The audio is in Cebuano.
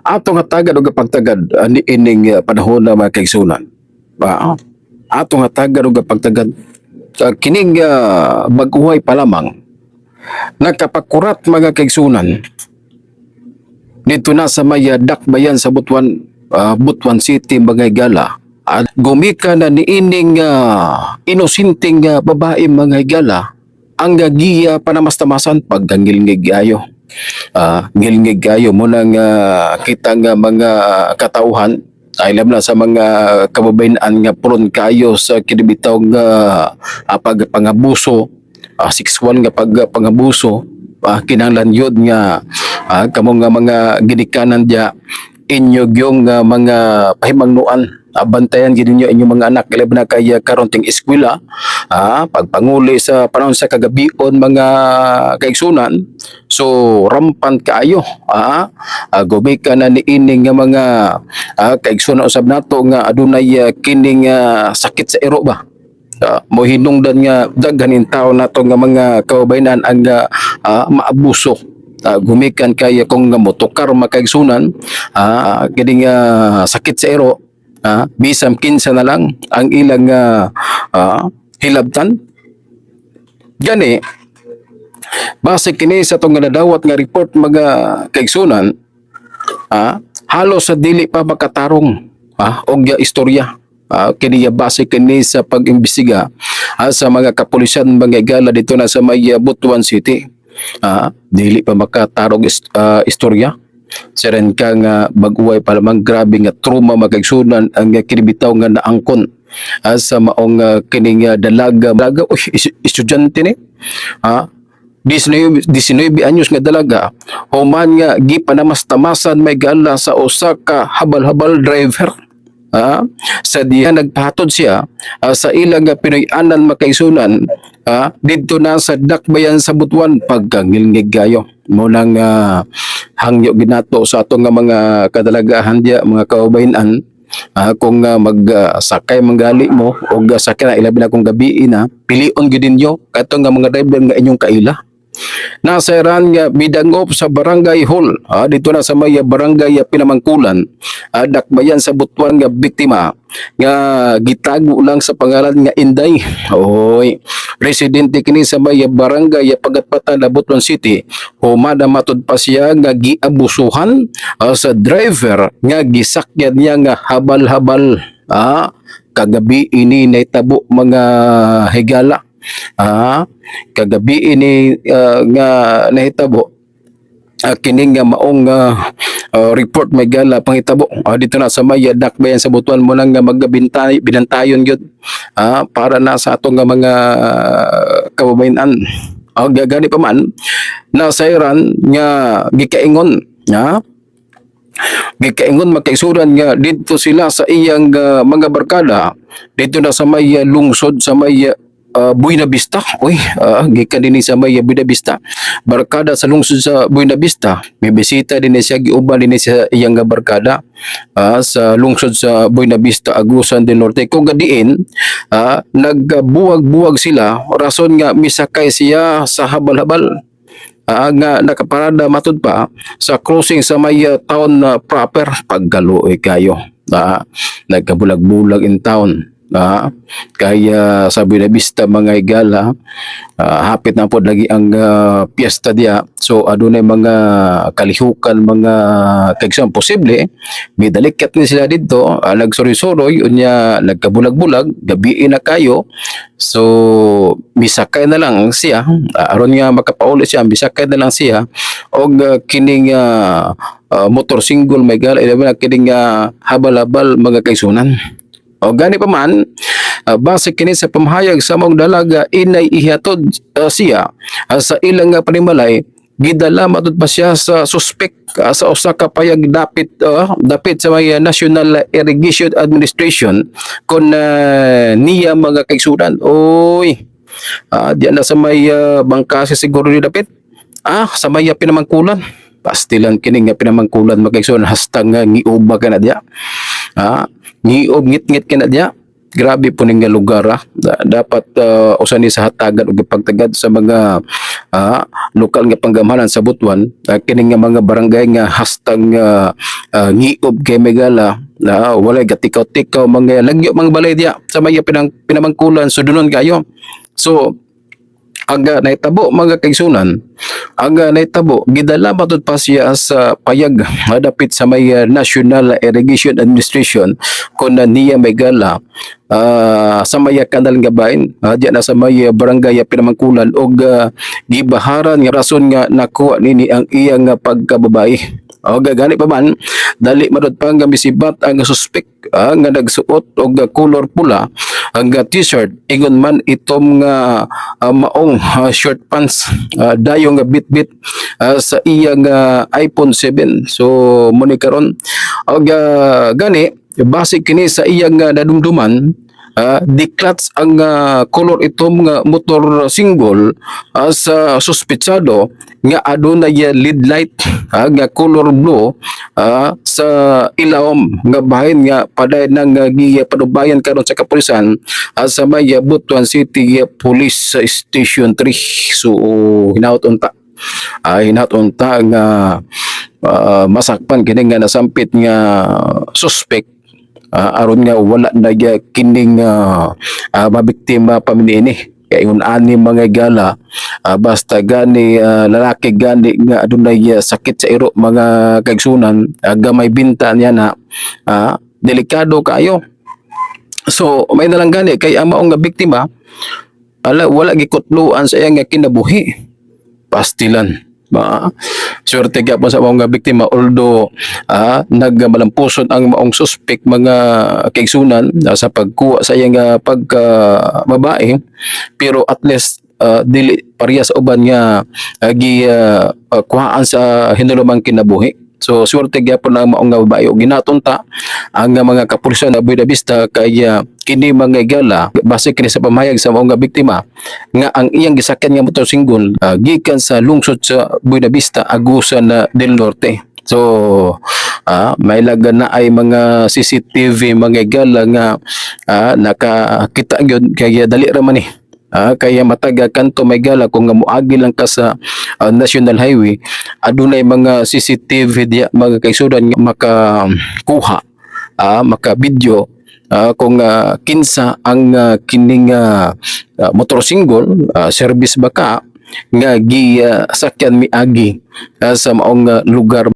Atong hatagan og pagtagad ining panahon na, mga kaigsunan. Atong hatagan og pagtagad kining bag-uhay pa lamang nagkapakurat, mga kaigsunan, dito na sa may dakbayan sa Butuan, Butuan City, mga higala, at gumika na niining inosinteng babae, mga higala, ang giya panamastamasan. Pagkangilngig ayo, ngilngig kayo mo nang kita nga mga katauhan ay na sa mga kababayan nga puron kayo sa kinibitaw nga pagpangabuso, sexual nga pagpangabuso. Kinahanglan yun nga kamo nga mga ginikanan diya, inyo gyung mga pahimangnuan, bantayan gid ninyo inyong mga anak, ilabi na kay karon ting eskwela, pagpanguli sa panahon sa kagabion, mga kaigsunan. So rampant kaayo, gumika na niining nga mga kaigsunan usab nato nga adunay kining sakit sa iro ba. Mo hinungdan nga daghan in tao nato nga mga kababayenan ang maabuso gumikan kay kung nga motokar, makaigsunan, kining sakit sa iro, bisan kinsa na lang ang ilang hilabtan. Gani base kini sa atong nadawat nga report, mga kaigsunan, halos sa dili pa makatarong og istorya kini, base kini sa pag-imbestiga sa mga kapulisan, mga igala, dito na sa may Butuan City. Dili pa makatarong istorya. Siren ka nga bag-uway pa lamang, grabe nga trauma, mga kaigsunan, ang kinibitaw nga naangkon sa maong kining dalaga dalaga, uy, estudyante ni 19, 19 anyos nga dalaga, human nga gipanamastamasan may gala sa usa ka habal-habal driver sa diha nagpahatod siya sa ilang nga Pinoy-anan, makaigsunan, didto na sa dakbayan sa Butuan. Pagkangilngig gayo mo nang hangyo ginato sa atong nga mga kadalagahan diya, mga kababayenan, kung magsakay manggali mo og sakay na, ilabi na kung gabi na, pilion gyud ninyo katong nga mga driver nga inyong kaila. Nasairan nga midangop sa barangay hall dito na sa may barangay Pinamangkulan, dakbayan sa Butuan, nga biktima nga gitago lang sa pangalan nga Inday. Oy, residente kini sa may barangay Pagatpatan, Butuan City, humana matud pa siya nga giabusuhan sa driver nga gisakyan niya nga habal-habal. Kagabi ini nahitabo, mga higala. Kagabi ini nga nahitabo kining nga maong report may gala panghitabo dito na sa may dakbayan sa Butuan mo nang nga magabintay binantayon gyud para na sa atong nga mga kababayan. Gani pa man nasayran nga gikaingon, makaigsunan, nga didto sila sa iyang mga barkada dito na sa may lungsod sa may Buena Vista. Uy, gikan dinhi sa may Buena Vista. Barkada sa lungsod sa Buena Vista. May bisita din siya, giuban din siya iyang nga barkada sa lungsod sa Buena Vista, Agusan del Norte. Kung gadiin, nagbuwag-buwag sila rason nga misakay siya sa habal-habal nga nakaparada matud pa sa crossing sa may town na proper. Pagkaluoy kayo, nagkabulag-bulag in town. Kaya sa Buena Vista, mga higala, hapit na po lagi ang piyesta diya, so adunay mga kalihukan, mga kaigsuonan. Posible midalikat ni sila didto, nagsuroy-suroy, unya nagkabulag-bulag, gabi na kayo, so misakay na lang siya aron nga makapauli siya, misakay na lang siya og kining motor single may gala, ilabi na kining habal-habal, mga kaigsunan. O gani pa man, base kini sa pamahayag sa maong dalaga, inay ihatod siya sa ilang panimalay. Gidala matud pa siya sa suspect sa usa ka payag dapit sa may National Irrigation Administration kon niya, mga kaigsunan. Oy, diyan na sa may bangkasi siguro ni dapit sa may Pinamangkulan. Pastilan kini nga Pinamangkulan, mga kaigsunan, hastang nga ngiuba ka na diya, ngiob ngit-ngit ka na diya. Grabe po ning nga lugar ah. Dapat usa ni sa hatagan ug pagtagad sa mga lokal nga panggamhanan sa Butuan, kining nga mga barangay nga hastang ngiob kay Megala na walay gatikaw-tikaw, mga lagyo mga balay diya sa mga pinamangkulan, so dunon kayo. So ang nahitabo, mga kaigsunan, ang nahitabo, gidala matud pa siya sa payag dapit sa may National Irrigation Administration kon na niya may gala sa may kanal nga bahin diya na sa may barangay pinamangkulan og gibaharan nga rason nga nakuha nini ang iyang pagkababae. O gani pa man, dali matud pa nga misibat ang suspect nga nagsuot og color pula ang t-shirt, ingon man itom nga maong short pants, dayo nga bit-bit sa iyang iPhone 7. So muni karon og gani base kini sa iyang nadumduman, di-clutch ang color itom nga motor single sa suspetsado nga adunay lead light nga color blue sa ilawom nga bahin nga padayon nang gipanubayan karon sa kapulisan sa may Butuan City Police Station 3. So hinaot unta ay hinaot unta nga masakpan kini nga nasampit nga suspect aron nga wala na gya kining mabiktima pa niini. Kay ingon ani, mga gala, basta gani lalaki gani nga adunay sakit sa iro, mga kaigsunan, gamay binta niya na delikado kaayo. So may nalang gani kay ang maong nga biktima ala wala gikutluan sa iyang nga kinabuhi, pastilan ba. Swerte gyapon sa maong nga biktima, although nagmalampuson ang maong suspect, mga kaigsunan, sa pagkuha sa iyang pagka babae, pero at least dili pareha sa uban nga gi kuhaan sa hinulumang kinabuhi. So swerte gyapon ang maong nga babae ug ginatunta ang mga kapulisan na Buena Vista kay kini, mga igala, base kini sa pamahayag sa maong nga biktima nga ang iyang gisakyan nga motor single gikan sa lungsod sa Buena Vista, Agusan na del Norte. So may laga na ay mga CCTV, mga igala, nga nakakita gyud kaya dali ra man ni. Kaya mataga kanto may gala kung nga moagi lang ka sa national highway, adunay mga CCTV diya, mga kaigsunan, nga makakuha, maka video kung kinsa ang kining motor single service ba ka nga gi sakyan miagi sa maong lugar.